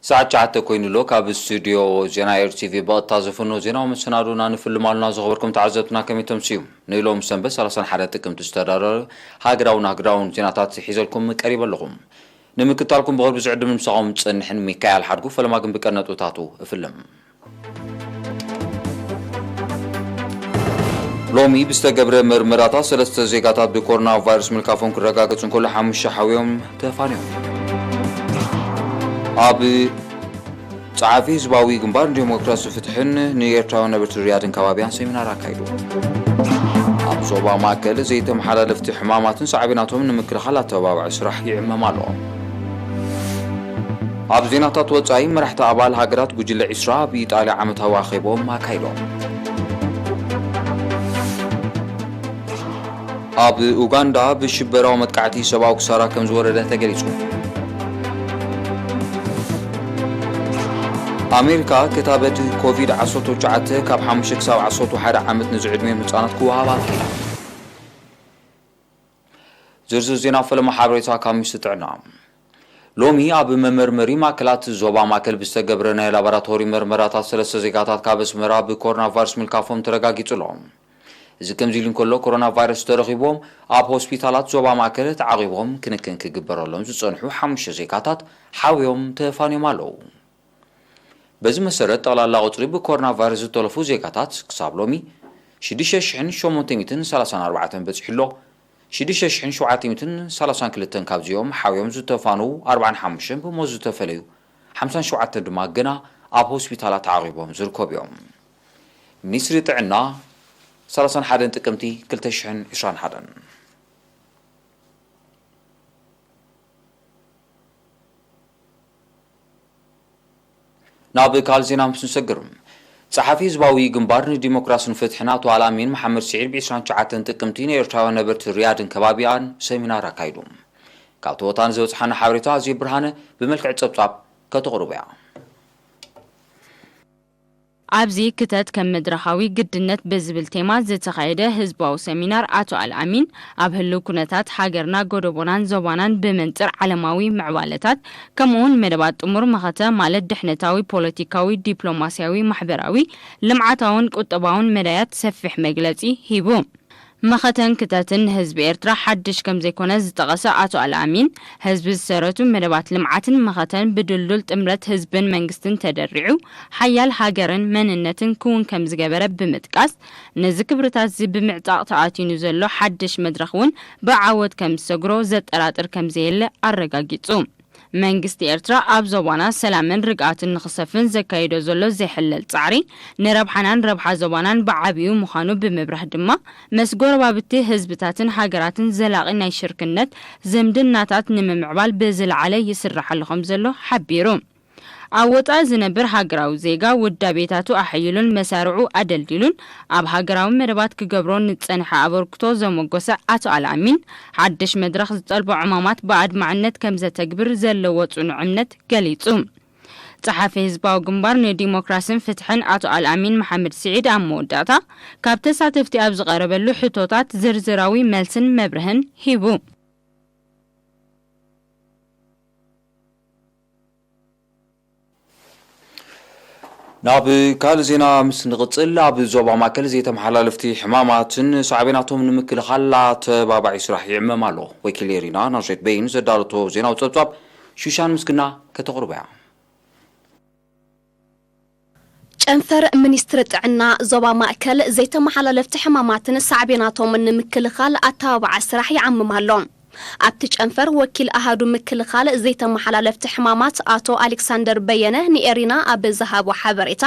ሰዓት ትሽዓተ ኮይኑ ኣሎ። ካብ ስቱድዮ ዜና ኤር ቲ ቪ ብቐጥታ ዘፈኖ ዜናዊ መሰናዶና ንፍልም ኣሉና። ዝኸበርኩም ተዓዘብትና ከመይ ተምስዩ? ንሎም ሰንበት ሰላሳን ሓደ ጥቅምቲ ዝተዳለወ ሃገራውን ኣህጉራውን ዜናታት ሒዘልኩም ቀሪበ ኣለኹም። ንምክታልኩም ብቕርቢ ዝዕድም ንምሳኹም ዝጸንሕን ሚካኤል ሓድጉ። ፈለማ ግን ብቀነጥብታቱ እፍልም። ሎሚ ብዝተገብረ መርመራታት ሰለስተ ዜጋታት ብኮሮና ቫይረስ ምልካፎም ክረጋገጽ እንከሎ ሓሙሽተ ሓውዮም ተፋንዮም። ኣብ ጸሓፊ ህዝባዊ ግንባር ንዲሞክራሲ ፍትሕን ንኤርትራውያን ነበርቲ ሪያድን ከባቢያን ሰሚናር ኣካይዱ። ኣብ ዞባ ማእከል ዘይተመሓላለፍቲ ሕማማትን ሳዕቤናቶም ንምክልኻል ኣተባባዒ ስራሕ ይዕመም ኣሎ። ኣብ ዜናታት ወጻኢ፣ መራሕቲ ኣባል ሃገራት ጉጅለ ዒስራ ኣብ ኢጣልያ ዓመታዊ ኣኼቦም ኣካይዶም። ኣብ ኡጋንዳ ብሽበራዊ መጥቃዕቲ ሰብኣዊ ክሳራ ከም ዝወረደ ተገሊጹ። ኣሜሪካ ክታበት ኮቪድ ዓሰርተ ትሽዓተ ካብ ሓሙሽተ ክሳብ ዓሰርተ ሓደ ዓመት ንዝዕድሚኦም ህጻናት ክወሃብ ኣኪላ። ዝርዝር ዜና ፈለማ ሓበሬታ ካብ ሚኒስትሪ ጥዕና። ሎሚ ኣብ መመርመሪ ማእከላት ዞባ ማእከል ብዝተገብረ ናይ ላቦራቶሪ መርመራታት ሰለስተ ዜጋታት ካብ ኣስመራ ብኮሮና ቫይረስ ምልካፎም ተረጋጊጹ ኣሎ። እዚ ከምዚ ኢሉ እንከሎ፣ ኮሮና ቫይረስ ተረኺቦም ኣብ ሆስፒታላት ዞባ ማእከል ተዓቒቦም ክንክን ክግበረሎም ዝጸንሑ ሓሙሽተ ዜጋታት ሓውዮም ተፋንዮም ኣለዉ። በዚ መሰረት፣ ጠቕላላ ቁጽሪ ብኮሮና ቫይረስ ዝተለፉ ዜጋታት ክሳብ ሎሚ ሽዱሽተ ሽሕን ሸሞንተ ሚእትን ሰላሳን ኣርባዕተን በጺሑ ኣሎ። ሽዱሽተ ሽሕን ሸውዓተ ሚእትን ሰላሳን ክልተን ካብዚኦም ሓውዮም ዝተፋንዉ ኣርባዓን ሓሙሽተን ብሞት ዝተፈለዩ ሓምሳን ሸውዓተን ድማ ገና ኣብ ሆስፒታላት ተዓቒቦም ዝርከቡ እዮም። ሚኒስትሪ ጥዕና፣ ሰላሳን ሓደን ጥቅምቲ ክልተ ሽሕን ዕስራን ሓደን። ናብ ካልእ ዜና ምስ ንሰግር፣ ጸሓፊ ህዝባዊ ግንባር ንዲሞክራስን ፍትሕን ኣቶ ኣልኣሚን መሓመድ ስዒድ ብ ዕስራን ትሽዓተን ጥቅምቲ ንኤርትራውያን ነበርቲ ሪያድን ከባቢኣን ሰሚናር ኣካይዱ። ካብ ተወታን ዝበጽሓና ሓበሬታ ኣዜብ ብርሃነ ብመልክዕ ጸብጻብ ከተቕርቦ እያ። ኣብዚ ክተት ከም መድረኻዊ ግድነት ብዝብል ቴማ ዝተኻየደ ህዝባዊ ሰሚናር ኣቶ ኣልኣሚን፣ ኣብ ህልው ኩነታት ሃገርና፣ ጎደቦናን ዞባናን ብመንጽር ዓለማዊ ምዕባለታት፣ ከምኡውን መደባት ጥሙር መኸተ፣ ማለት ድሕነታዊ፣ ፖለቲካዊ፣ ዲፕሎማስያዊ፣ ማሕበራዊ፣ ልምዓታውን ቁጠባውን መዳያት ሰፊሕ መግለጺ ሂቡ። መኸተን ክተትን ንህዝቢ ኤርትራ ሓድሽ ከም ዘይኮነ ዝጠቐሰ ኣቶ ኣልኣሚን፣ ህዝቢ ዝሰረቱ መደባት ልምዓትን መኸተን ብድልዱል ጥምረት ህዝብን መንግስትን ተደሪዑ፣ ሓያል ሃገርን መንነትን ክውን ከም ዝገበረ ብምጥቃስ፣ ነዚ ክብርታት'ዚ ብምዕጻቕ ተኣትዩ ንዘሎ ሓድሽ መድረኽ እውን ብዓወት ከም ዝሰግሮ ዘጠራጥር ከም ዘየለ ኣረጋጊጹ። መንግስቲ ኤርትራ ኣብ ዞባና ሰላምን ርግኣትን ንኽሰፍን ዘካይዶ ዘሎ ዘይሕለል ጻዕሪ፣ ንረብሓናን ረብሓ ዞባናን ብዓቢኡ ምዃኑ ብምብራህ ድማ፣ ምስ ጎረባብቲ ህዝብታትን ሃገራትን ዘላቒ ናይ ሽርክነት ዝምድናታት ንምምዕባል ብዝለዓለ ይስራሓሉ ከም ዘሎ ሓቢሩ። ኣብ ወጻኢ ዝነብር ሃገራዊ ዜጋ ውዳቤታቱ ኣሐይሉን መሳርዑ ኣደልዲሉን ኣብ ሃገራዊ መደባት ክገብሮ ንጸንሐ ኣበርክቶ ዘሞገሰ ኣቶ ኣልኣሚን፣ ሓድሽ መድረኽ ዝጠልቦ ዕማማት ብኣድማዕነት ከም ዘተግብር ዘለዎ ጽኑዕ እምነት ገሊጹ። ጸሓፊ ህዝባዊ ግንባር ንዲሞክራስን ፍትሕን ኣቶ ኣልኣሚን መሓመድ ስዒድ ኣብ መወዳእታ፣ ካብ ተሳተፍቲ ኣብ ዝቐረበሉ ሕቶታት ዝርዝራዊ መልስን መብርህን ሂቡ። ናብ ካልእ ዜና ምስ ንቕጽል፣ ኣብ ዞባ ማእከል ዘይተመሓላለፍቲ ሕማማትን ሳዕቤናቶም ንምክልኻል ኣተባባዒ ስራሕ ይዕመም ኣሎ። ወኪል ኤሪና ናዝሬት በይን ዘዳለቶ ዜናዊ ጸብጻብ ሹሻን ምስግና ከተቕርቦ እያ። ጨንፈር ሚኒስትሪ ጥዕና ዞባ ማእከል ዘይተመሓላለፍቲ ሕማማትን ሳዕቤናቶምን ንምክልኻል ኣተባባዓ ስራሕ ይዓምም ኣሎ። ኣብቲ ጨንፈር ወኪል ኣሃዱ ምክልኻል ዘይተመሓላለፍቲ ሕማማት ኣቶ ኣሌክሳንደር በየነ ንኤሪና ኣብ ዝሃቦ ሓበሬታ፣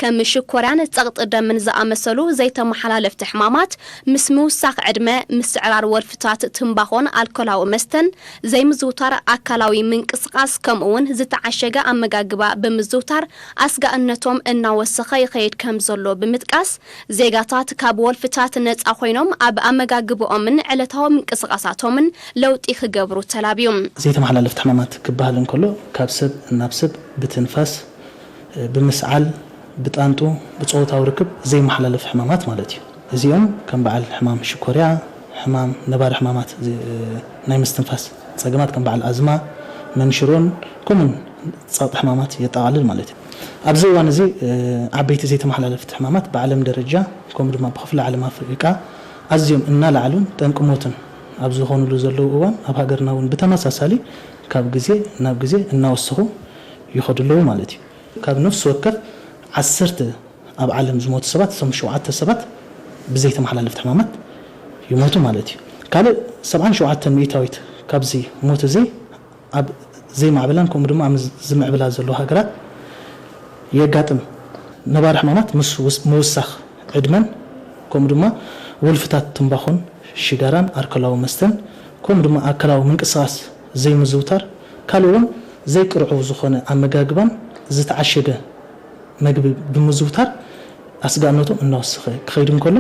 ከም ሽኮርያን ጸቕጢ ደምን ዝኣመሰሉ ዘይተመሓላለፍቲ ሕማማት፣ ምስ ምውሳኽ ዕድመ፣ ምስዕራር ወልፍታት ትምባኾን ኣልኮላዊ መስተን፣ ዘይምዝውታር ኣካላዊ ምንቅስቓስ፣ ከምኡ'ውን ዝተዓሸገ ኣመጋግባ ብምዝውታር ኣስጋእነቶም እናወሰኸ ይኸይድ ከም ዘሎ ብምጥቃስ፣ ዜጋታት ካብ ወልፍታት ነጻ ኮይኖም ኣብ ኣመጋግብኦምን ዕለታዊ ምንቅስቓሳቶምን ለውጢ ክገብሩ ተላብዩ። ዘይተመሓላለፍቲ ሕማማት ክበሃል እንከሎ፣ ካብ ሰብ ናብ ሰብ ብትንፋስ፣ ብምስዓል፣ ብጣንጡ፣ ብጾታዊ ርክብ ዘይመሓላለፍ ሕማማት ማለት እዩ። እዚኦም ከም በዓል ሕማም ሽኮርያ፣ ሕማም፣ ነባሪ ሕማማት ዚ-፣ ናይ ምስትንፋስ ጸገማት ከም በዓል ኣዝማ፣ መንሽሮን ከምኡን ጸቕጢ ሕማማት የጠቓልል ማለት እዩ። ኣብዚ እዋን እዚ ዓበይቲ ዘይተመሓላለፍቲ ሕማማት ብዓለም ደረጃ ከምኡ ድማ ብክፍለ ዓለም ኣፍሪቃ ኣዝዮም እናለዓሉን ጠንቂ ሞትን ኣብ ዝኾኑሉ ዘለዉ እዋን ኣብ ሃገርና እውን ብተመሳሳሊ ካብ ግዜ ናብ ግዜ እናወሰኹ ይኸዱ ኣለዉ ማለት እዩ። ካብ ነፍሲ ወከፍ ዓሰርተ ኣብ ዓለም ዝሞቱ ሰባት እቶም ሸውዓተ ሰባት ብዘይተመሓላለፍቲ ሕማማት ይሞቱ ማለት እዩ። ካልእ ሰብዓን ሸውዓተን ሚእታዊት ካብዚ ሞት እዚ ኣብ ዘይማዕበላን ከምኡ ድማ ኣብ ዝምዕብላ ዘለዋ ሃገራት የጋጥም። ነባሪ ሕማማት ምስ ውስ- ምውሳኽ ዕድመን ከምኡ ድማ ወልፍታት ትንባኾን ሽጋራን ኣልኮላዊ መስተን ከምኡ ድማ ኣካላዊ ምንቅስቃስ ዘይምዝውታር ካልእ እውን ዘይቅርዑ ዝኾነ ኣመጋግባን ዝተዓሸገ መግቢ ብምዝውታር ኣስጋእነቶም እናወሰኸ ክኸይድ እንከሎ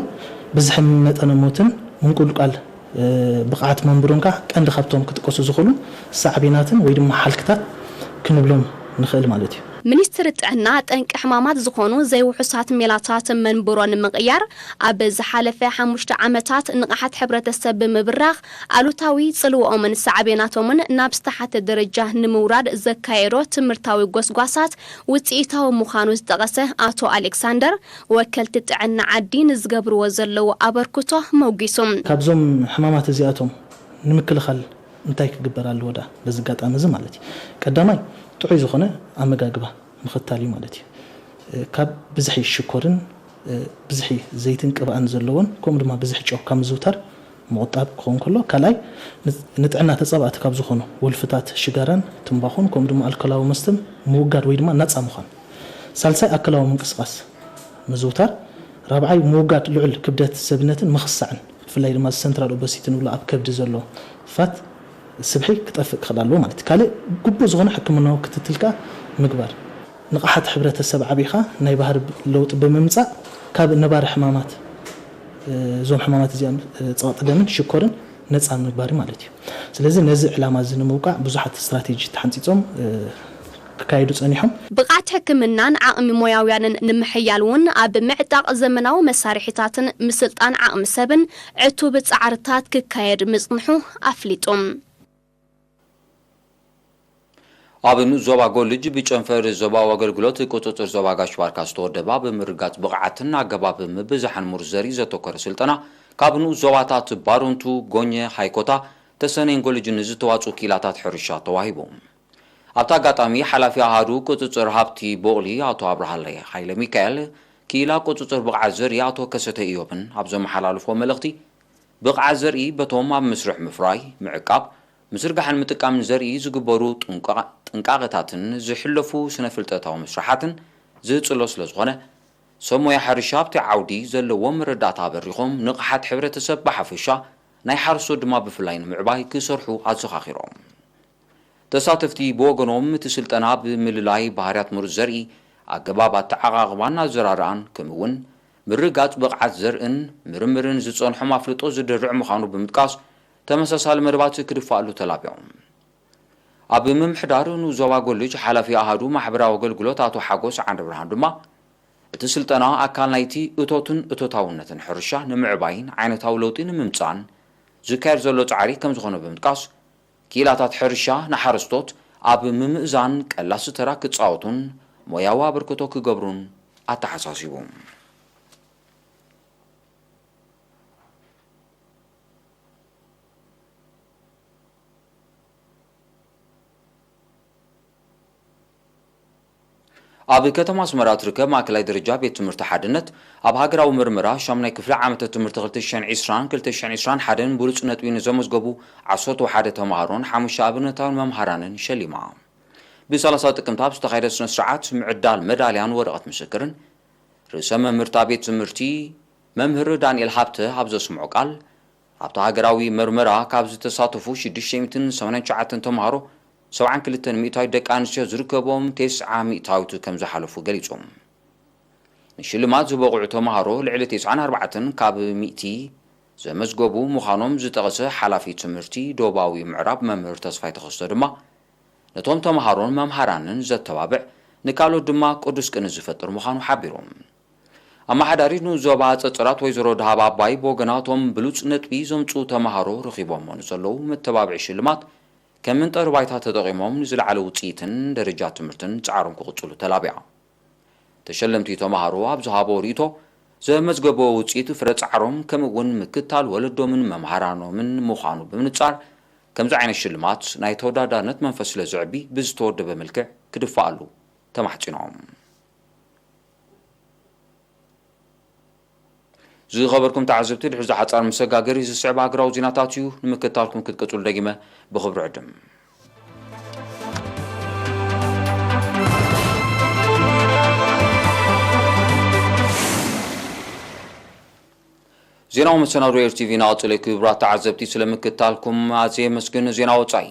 ብዝሒ መጠነ ሞትን ምንቁልቃል ብቕዓት መንብሮን ከዓ ቀንዲ ካብቶም ክጥቀሱ ዝኽእሉ ሳዕቤናትን ወይ ድማ ሓልክታት ክንብሎም ንኽእል ማለት እዩ። ሚኒስትሪ ጥዕና ጠንቂ ሕማማት ዝኾኑ ዘይውሑሳት ሜላታት መንብሮ ንምቕያር ኣብ ዝሓለፈ ሓሙሽተ ዓመታት ንቕሓት ሕብረተሰብ ብምብራኽ ኣሉታዊ ጽልውኦምን ሳዕቤናቶምን ናብ ዝተሓተ ደረጃ ንምውራድ ዘካየዶ ትምህርታዊ ጎስጓሳት ውፅኢታዊ ምዃኑ ዝጠቐሰ ኣቶ ኣሌክሳንደር፣ ወከልቲ ጥዕና ዓዲ ንዝገብርዎ ዘለዉ ኣበርክቶ መጒሱ። ካብዞም ሕማማት እዚኣቶም ንምክልኻል እንታይ ክግበር ኣለዎ ደኣ? በዚ ኣጋጣሚ እዚ ማለት እዩ። ቀዳማይ ጥዑይ ዝኾነ ኣመጋግባ ምኽታል እዩ ማለት እዩ። ካብ ብዝሒ ሽኮርን ብዝሒ ዘይትን ቅብኣን ዘለዎን ከምኡ ድማ ብዝሒ ጨው ካብ ምዝውታር ምቑጣብ ክኸውን ከሎ፣ ካልኣይ ንጥዕና ተጻባእቲ ካብ ዝኾኑ ወልፍታት ሽጋራን ትምባኾን ከምኡ ድማ ኣልኮላዊ መስተን ምውጋድ ወይ ድማ ናጻ ምዃን፣ ሳልሳይ ኣካላዊ ምንቅስቓስ ምዝውታር፣ ራብዓይ ምውጋድ ልዑል ክብደት ሰብነትን ምኽሳዕን፣ ብፍላይ ድማ ሰንትራል ኦበሲቲ ንብሎ ኣብ ከብዲ ዘሎ ፋት ስብሒ ክጠፍእ ክኽእል ኣለዎ ማለት እዩ። ካልእ ግቡእ ዝኾነ ሕክምናዊ ክትትል ከኣ ምግባር። ንቕሓት ሕብረተሰብ ዓቢኻ ናይ ባህሪ ለውጢ ብምምጻእ ካብ ነባሪ ሕማማት እዞም ሕማማት እዚኣም ጸቕጢ ደምን ሽኮርን ነጻ ምግባር ማለት እዩ። ስለዚ ነዚ ዕላማ እዚ ንምውቃዕ ብዙሓት ስትራቴጂ ተሓንጺጾም ክካየዱ ጸኒሖም። ብቕዓት ሕክምናን ዓቕሚ ሞያውያንን ንምሕያል እውን ኣብ ምዕጣቕ ዘመናዊ መሳርሒታትን ምስልጣን ዓቕሚ ሰብን ዕቱብ ጻዕርታት ክካየድ ምጽንሑ ኣፍሊጡ። ኣብ ንኡስ ዞባ ጎልጅ ብጨንፈር ዞባዊ ኣገልግሎት ቁፅፅር ዞባ ጋሽ ባርካ ዝተወደበ ኣብ ምርጋፅ ብቕዓትን ኣገባብ ምብዝሓን ሙሩፅ ዘርኢ ዘተኮረ ስልጠና ካብ ንኡስ ዞባታት ባሮንቱ፣ ጎኘ፣ ሃይኮታ፣ ተሰነይን ጎልጅን ዝተዋፅኡ ክኢላታት ሕርሻ ተዋሂቡ። ኣብቲ ኣጋጣሚ ሓላፊ ኣሃዱ ቁፅፅር ሃብቲ ቦቕሊ ኣቶ ኣብርሃለይ ሃይለሚካኤል፣ ክኢላ ቁፅፅር ብቕዓት ዘርኢ ኣቶ ከሰተ ኢዮብን ኣብ ዘመሓላለፎ መልእኽቲ፣ ብቕዓት ዘርኢ በቶም ኣብ መስርሕ ምፍራይ፣ ምዕቃብ፣ ምዝርጋሕን ምጥቃምን ዘርኢ ዝግበሩ ጥንቃቐታትን ዝሕለፉ ስነ-ፍልጠታዊ መስርሓትን ዝጽሎ ስለዝኾነ፣ ሰብ ሞያ ሕርሻ ኣብቲ ዓውዲ ዘለዎ መረዳእታ ኣበሪኾም ንቕሓት ሕብረተሰብ ብሓፈሻ ናይ ሓረስቶት ድማ ብፍላይ ንምዕባይ ክሰርሑ ኣዘኻኺሮም። ተሳተፍቲ ብወገኖም እቲ ስልጠና ብምልላይ ባህርያት ምሩፅ ዘርኢ፣ ኣገባብ ኣተዓቓቕባን ኣዘራርኣን ከምኡ'ውን ምርግጋፅ ብቕዓት ዘርእን ምርምርን ዝፀንሖም ኣፍልጦ ዝድርዕ ምዃኑ ብምጥቃስ፣ ተመሳሳሊ መደባት ክድፋኣሉ ተላብዮም። ኣብ ምምሕዳር ንኡስ ዞባ ጎልጅ ሓላፊ ኣሃዱ ማሕበራዊ ኣገልግሎት ኣቶ ሓጎስ ዓንደብርሃን ድማ፣ እቲ ስልጠና ኣካል ናይቲ እቶትን እቶታውነትን ሕርሻ ንምዕባይን ዓይነታዊ ለውጢ ንምምፃእን ዝካየድ ዘሎ ፃዕሪ ከምዝኾነ ብምጥቃስ፣ ክኢላታት ሕርሻ ንሓረስቶት ኣብ ምምእዛን ቀላሲ ተራ ክፃወቱን ሞያዊ ኣበርክቶ ክገብሩን ኣተሓሳሲቡ። ኣብ ከተማ ኣስመራ እትርከብ ማእከላይ ደረጃ ቤት ትምህርቲ ሓድነት፣ ኣብ ሃገራዊ ምርመራ ሻሙናይ ክፍሊ ዓመተ ትምህርቲ ክልተ ሽሕን ዕስራን ክልተ ሽሕን ዕስራን ሓደን ብሉጽ ነጥቢ ንዘመዝገቡ ዓሰርተ ሓደ ተማሃሮን ሓሙሽተ ኣብነታውያን መምሃራንን ሸሊማ። ብሰላሳ ጥቅምቲ ኣብ ዝተኻየደ ስነ ስርዓት ምዕዳል መዳልያን ወረቐት ምስክርን፣ ርእሰ መምህርታ ቤት ትምህርቲ መምህር ዳንኤል ሃብተ ኣብ ዘስምዖ ቃል፣ ኣብቲ ሃገራዊ መርመራ ካብ ዝተሳተፉ ሽዱሽተ ሚእትን ሰማንያን ትሽዓተን ተምሃሮ ሰብዓን ክልተን ሚእታዊት ደቂ ኣንስትዮ ዝርከብዎም ተስዓ ሚእታዊት ከም ዝሓለፉ ገሊጾም። ንሽልማት ዝበቕዑ ተምሃሮ ልዕሊ ተስዓን ኣርባዕተን ካብ ሚእቲ ዘመዝገቡ ምዃኖም ዝጠቐሰ ሓላፊ ትምህርቲ ዶባዊ ምዕራብ መምህር ተስፋይ ተኸስተ ድማ፣ ነቶም ተምሃሮን መምሃራንን ዘተባብዕ፣ ንካልኦት ድማ ቅዱስ ቅኒ ዝፈጥር ምዃኑ ሓቢሮም። ኣመሓዳሪት ንኡስ ዞባ ጸጸራት ወይዘሮ ደሃብ ኣባይ ብወገና፣ እቶም ብሉጽ ነጥቢ ዘምጽኡ ተምሃሮ ረኺቦሞ ንዘለዉ መተባብዒ ሽልማት ከም መንጠሪ ባይታ ተጠቒሞም ንዝለዓለ ውፅኢትን ደረጃ ትምህርትን ፃዕሮም ክቕፅሉ ተላቢዓ። ተሸለምቲ ተምሃሮ ኣብ ዝሃቦ ርእይቶ፣ ዘመዝገቦ ውፅኢት ፍረ ፃዕሮም ከምኡ እውን ምክታል ወለዶምን መምሃራኖምን ምዃኑ ብምንፃር፣ ከምዚ ዓይነት ሽልማት ናይ ተወዳዳርነት መንፈስ ስለ ዘዕቢ ብዝተወደበ መልክዕ ክድፋኣሉ ተማሕፂኖም። ዝኸበርኩም ተዓዘብቲ፣ ድሕሪ ዝሓጻር መሰጋገሪ ዝስዕብ ሃገራዊ ዜናታት እዩ ንምክትታልኩም ክትቀጽሉ ደጊመ ብኽብሪ ዕድም። ዜናዊ መሰናዶ ኤር ቲቪ እናቐጸለ እዩ። ክቡራት ተዓዘብቲ፣ ስለ ምክትታልኩም ኣዝየ የመስግን። ዜና ወጻኢ።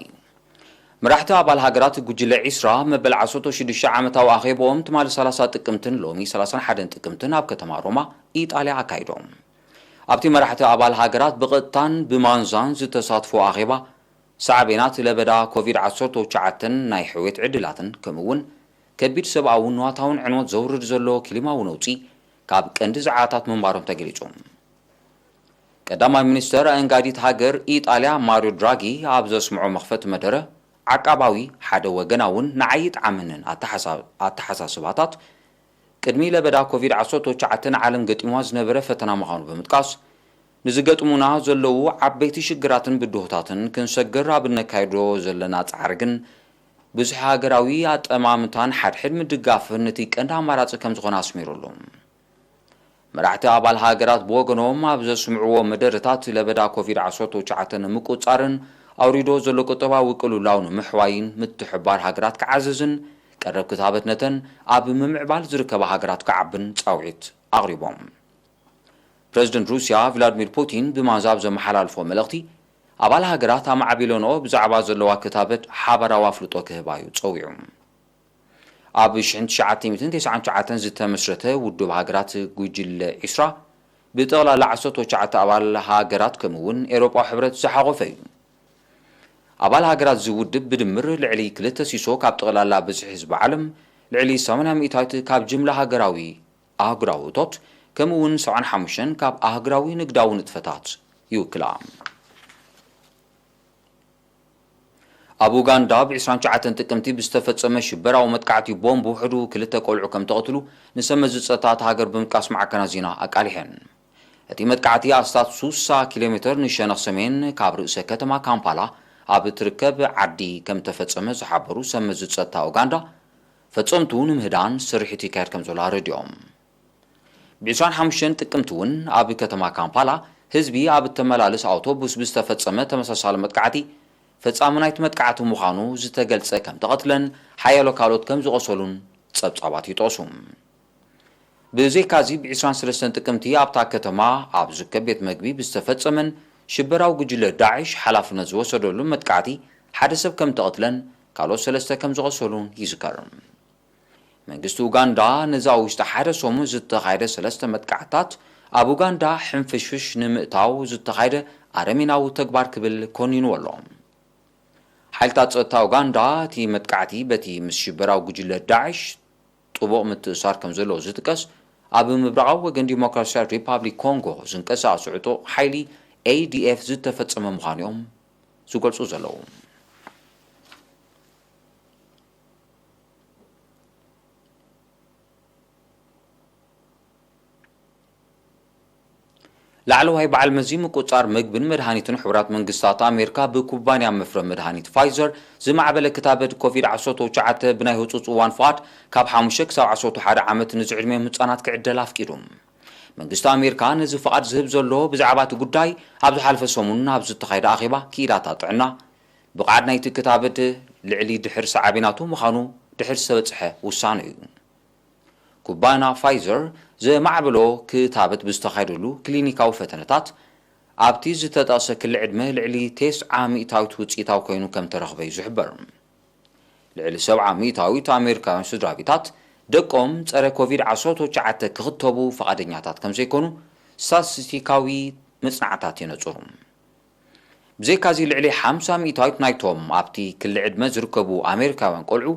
መራሕቲ ኣባል ሃገራት ጉጅለ ዒስራ መበል ዓሰርተ ሽዱሽተ ዓመታዊ ኣኼባኦም ትማሊ ሰላሳ ጥቅምትን ሎሚ ሰላሳን ሓደን ጥቅምትን ኣብ ከተማ ሮማ ኢጣልያ ኣካይዶም። ኣብቲ መራሕቲ ኣባል ሃገራት ብቐጥታን ብማንዛን ዝተሳትፎ ኣኼባ፣ ሳዕቤናት ለበዳ ኮቪድ ዓሰርተ ትሽዓተን ናይ ሕውየት ዕድላትን ከምኡ እውን ከቢድ ሰብኣውን ንዋታውን ዕንወት ዘውርድ ዘሎ ክሊማዊ ነውጺ ካብ ቀንዲ ዛዕባታት ምንባሮም ተገሊጹ። ቀዳማይ ሚኒስተር ኣእንጋዲት ሃገር ኢጣልያ ማሪዮ ድራጊ ኣብ ዘስምዖ መኽፈቲ መደረ፣ ዓቃባዊ፣ ሓደ ወገናውን ንዓይ ይጥዓመንን ኣተሓሳ-፣ ኣተሓሳስባታት ቅድሚ ለበዳ ኮቪድ ዓሰርተ ትሽዓተ ንዓለም ገጢምዋ ዝነበረ ፈተና ምዃኑ ብምጥቃስ፣ ንዝገጥሙና ዘለዉ ዓበይቲ ሽግራትን ብድሆታትን ክንሰግር ኣብ እነካይዶ ዘለና ጻዕሪ ግን፣ ብዙሕ ሃገራዊ ኣጠማምታን ሓድሕድ ምድጋፍን እቲ ቀንዲ ኣማራጺ ከም ዝኾነ ኣስሚሩሉ። መራሕቲ ኣባል ሃገራት ብወገኖም ኣብ ዘስምዕዎ መደረታት፣ ለበዳ ኮቪድ ዓሰርተ ትሽዓተ ንምቁጽጻርን ኣውሪዶ ዘሎ ቁጠባዊ ቅልውላው ንምሕዋይን ምትሕብባር ሃገራት ክዓዝዝን ቀረብ ክታበት ነተን ኣብ ምምዕባል ዝርከባ ሃገራት ክዓብን ጻውዒት ኣቕሪቦም። ፕረዚደንት ሩስያ ቭላድሚር ፑቲን ብማንዛ ኣብ ዘመሓላልፎ መልእኽቲ፣ ኣባል ሃገራት ኣማዕቢለንኦ ብዛዕባ ዘለዋ ክታበት ሓባራዊ ኣፍልጦ ክህባ እዩ ጸዊዑ። ኣብ ሽሕን ትሽዓተ ሚእትን ተስዓን ትሽዓተን ዝተመስረተ ውድብ ሃገራት ጉጅለ ዒስራ፣ ብጠቕላላ ዓሰርተ ትሽዓተ ኣባል ሃገራት ከምኡ እውን ኤውሮጳዊ ሕብረት ዝሓቖፈ እዩ። ኣባል ሃገራት እዚ ውድብ ብድምር ልዕሊ ክልተ ሲሶ ካብ ጠቕላላ ብዝሒ ህዝቢ ዓለም፣ ልዕሊ ሰማንያ ሚእታዊት ካብ ጅምላ ሃገራዊ ኣህጉራዊ እቶት፣ ከምኡ እውን ሰብዓን ሓሙሽተን ካብ ኣህጉራዊ ንግዳዊ ንጥፈታት ይውክላ። ኣብ ኡጋንዳ፣ ብ ዕስራን ትሽዓተን ጥቅምቲ ብዝተፈጸመ ሽበራዊ መጥቃዕቲ ቦምብ ውሕዱ ክልተ ቆልዑ ከም ተቐትሉ ንሰብ መዚ ጸጥታ እታ ሃገር ብምጥቃስ ማዕከናት ዜና ኣቃሊሐን። እቲ መጥቃዕቲ ኣስታት ሱሳ ኪሎ ሜተር ንሸነኽ ሰሜን ካብ ርእሰ ከተማ ካምፓላ ኣብ እትርከብ ዓዲ ከም ተፈጸመ ዝሓበሩ ሰብ መዚ ጸጥታ ኡጋንዳ፣ ፈጸምቱ ንምህዳን ስርሒት ይካየድ ከም ዘሎ ኣረዲኦም። ብ ዕስራን ሓሙሽተን ጥቅምቲ እውን ኣብ ከተማ ካምፓላ ህዝቢ ኣብ እተመላልስ ኣውቶቡስ ብዝተፈጸመ ተመሳሳሊ መጥቃዕቲ፣ ፈጻሚ ናይቲ መጥቃዕቲ ምዃኑ ዝተገልጸ ከም ተቐትለን ሓያሎ ካልኦት ከም ዝቖሰሉን ጸብጻባት ይጠቕሱ። ብዘይካዚ፣ ብ ዕስራን ሰለስተን ጥቅምቲ ኣብታ ከተማ ኣብ ዝርከብ ቤት መግቢ ብዝተፈጸመን ሽበራዊ ጉጅለ ዳዕሽ ሓላፍነት ዝወሰደሉ መጥቃዕቲ ሓደ ሰብ ከም ተቐትለን ካልኦት ሰለስተ ከም ዝቖሰሉን ይዝከር። መንግስቲ ኡጋንዳ ነዚ ኣብ ውሽጢ ሓደ ሰሙን ዝተኻየደ ሰለስተ መጥቃዕትታት ኣብ ኡጋንዳ ሕንፍሽፍሽ ንምእታው ዝተኻየደ ኣረሜናዊ ተግባር ክብል ኮኒንዎ ኣሎ። ሓይልታት ጸጥታ ኡጋንዳ እቲ መጥቃዕቲ በቲ ምስ ሽበራዊ ጉጅለ ዳዕሽ ጥቡቕ ምትእሳር ከም ዘለዎ ዝጥቀስ ኣብ ምብራቓዊ ወገን ዲሞክራሲያዊት ሪፓብሊክ ኮንጎ ዝንቀሳቐስ ዕጡቕ ሓይሊ ኤ ዲ ኤፍ ዝተፈጸመ ምዃኑ እዮም ዝገልጹ ዘለዉ። ላዕለዋይ በዓል መዚ ምቁጽጻር ምግብን መድሃኒትን ሕቡራት መንግስታት ኣሜሪካ ብኩባንያ መፍረ መድሃኒት ፋይዘር ዝማዕበለ ክታበት ኮቪድ ዓሰርተ ትሽዓተ ብናይ ህጹጽ እዋን ፍቓድ ካብ ሓሙሽተ ክሳብ ዓሰርተ ሓደ ዓመት ንዝዕድሚኦም ህጻናት ክዕደል ኣፍቂዱ። መንግስቲ ኣሜሪካ ነዚ ፍቓድ ዝህብ ዘሎ ብዛዕባ እቲ ጉዳይ ኣብ ዝሓለፈ ሰሙን ኣብ ዝተኻየደ ኣኼባ ክኢላታት ጥዕና፣ ብቕዓት ናይቲ ክታበት ልዕሊ ድሕር ሰዓቤናቱ ምዃኑ ድሕር ዝተበጽሐ ውሳነ እዩ። ኩባንያ ፋይዘር ዘማዕበሎ ክታበት ብዝተኻየደሉ ክሊኒካዊ ፈተነታት፣ ኣብቲ ዝተጠቕሰ ክሊ ዕድመ ልዕሊ ተስዓ ሚእታዊት ውጽኢታዊ ኮይኑ ከም ተረኽበ እዩ ዝሕበር። ልዕሊ ሰብዓ ሚእታዊት ኣሜሪካውያን ስድራ ቤታት ደቆም ጸረ ኮቪድ ዓሰርተ ትሽዓተ ክኽተቡ ፍቓደኛታት ከም ዘይኮኑ ስታትስቲካዊ መጽናዕታት የነጽሩ። ብዘይካዚ፣ ልዕሊ ሓምሳ ሚእታዊት ናይቶም ኣብቲ ክሊ ዕድመ ዝርከቡ ኣሜሪካውያን ቆልዑ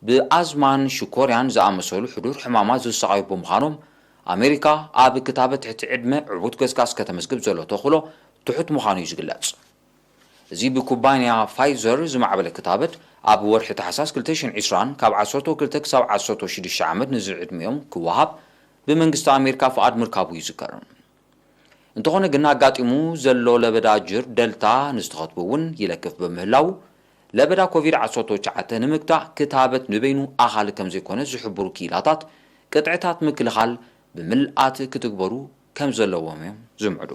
ብኣዝማን ሽኮርያን ዝኣመሰሉ ሕዱር ሕማማት ዝሰቓዩ ብምዃኖም፣ ኣሜሪካ ኣብ ክታበት ትሕቲ ዕድመ ዕዉት ገስጋስ ከተመዝግብ ዘሎ ተኽእሎ ትሑት ምዃኑ እዩ ዝግለጽ። እዚ ብኩባንያ ፋይዘር ዝማዕበለ ክታበት ኣብ ወርሒ ታሕሳስ ክልተ ሽሕን ዕስራን ካብ ዓሰርተ ክልተ ክሳብ ዓሰርተ ሽዱሽተ ዓመት ንዝዕድሚኦም ክወሃብ ብመንግስቲ ኣሜሪካ ፍቓድ ምርካቡ ይዝከር። እንተኾነ ግን ኣጋጢሙ ዘሎ ለበዳ ጅር ደልታ ንዝተኸትቡ እውን ይለክፍ ብምህላው ለበዳ ኮቪድ ዓሰርተ ትሽዓተ ንምግታእ ክታበት ንበይኑ ኣኻሊ ከም ዘይኮነ ዝሕብሩ ክኢላታት ቅጥዕታት ምክልኻል ብምልኣት ክትግበሩ ከም ዘለዎም እዮም ዝምዕዱ።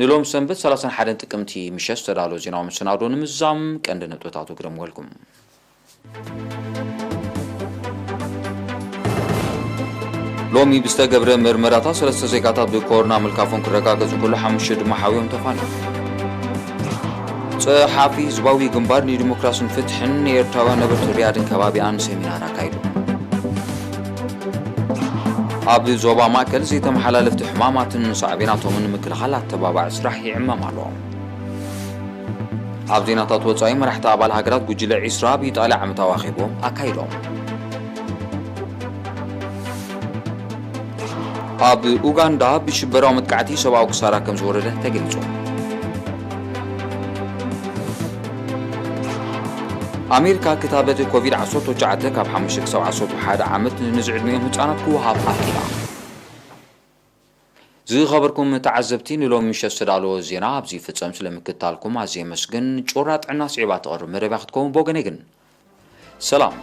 ንሎም ሰንበት ሰላሳን ሓደን ጥቅምቲ ምሸት ዝተዳሎ ዜናዊ መሰናዶ ንምዛም ቀንዲ ነጥብታቱ ክደምወልኩም። ሎሚ ብዝተገብረ ምርመራታት ሰለስተ ዜጋታት ብኮሮና ምልካፎም ክረጋገጹ ከሎ ሓሙሽተ ድማ ሓውዮም ተፋንዮም። ጸሓፊ ህዝባዊ ግንባር ንዲሞክራስን ፍትሕን ንኤርትራውያን ነበርቲ ሪያድን ከባቢኣን ሰሚናር ኣካይዱ። ኣብ ዞባ ማእከል ዘይተመሓላለፍቲ ሕማማትን ሳዕቤናቶምን ንምክልኻል ኣተባባዒ ስራሕ ይዕመም ኣሎ። ኣብ ዜናታት ወጻኢ መራሕቲ ኣባል ሃገራት ጉጅለ ዒስራ ኣብ ኢጣልያ ዓመታዊ ኣኼብኦም ኣካይዶም። ኣብ ኡጋንዳ ብሽበራዊ መጥቃዕቲ ሰብኣዊ ክሳራ ከም ዝወረደ ተገሊጹ። ኣሜሪካ ክታበት ኮቪድ ዓሰርተ ትሽዓተ ካብ ሓሙሽተ ክሳብ ዓሰርተ ሓደ ዓመት ንዝዕድሚኦም ህጻናት ክወሃብ ኣኪላ። ዝኸበርኩም ተዓዘብቲ ንሎሚ ምሸት ዝተዳለወ ዜና ኣብዚ ይፍጸም። ስለምክትታልኩም ኣዝየ የመስግን። ጩራ ጥዕና ስዒባ ትቐርብ መደብ ክትከውን ብወገነይ ግን ሰላም።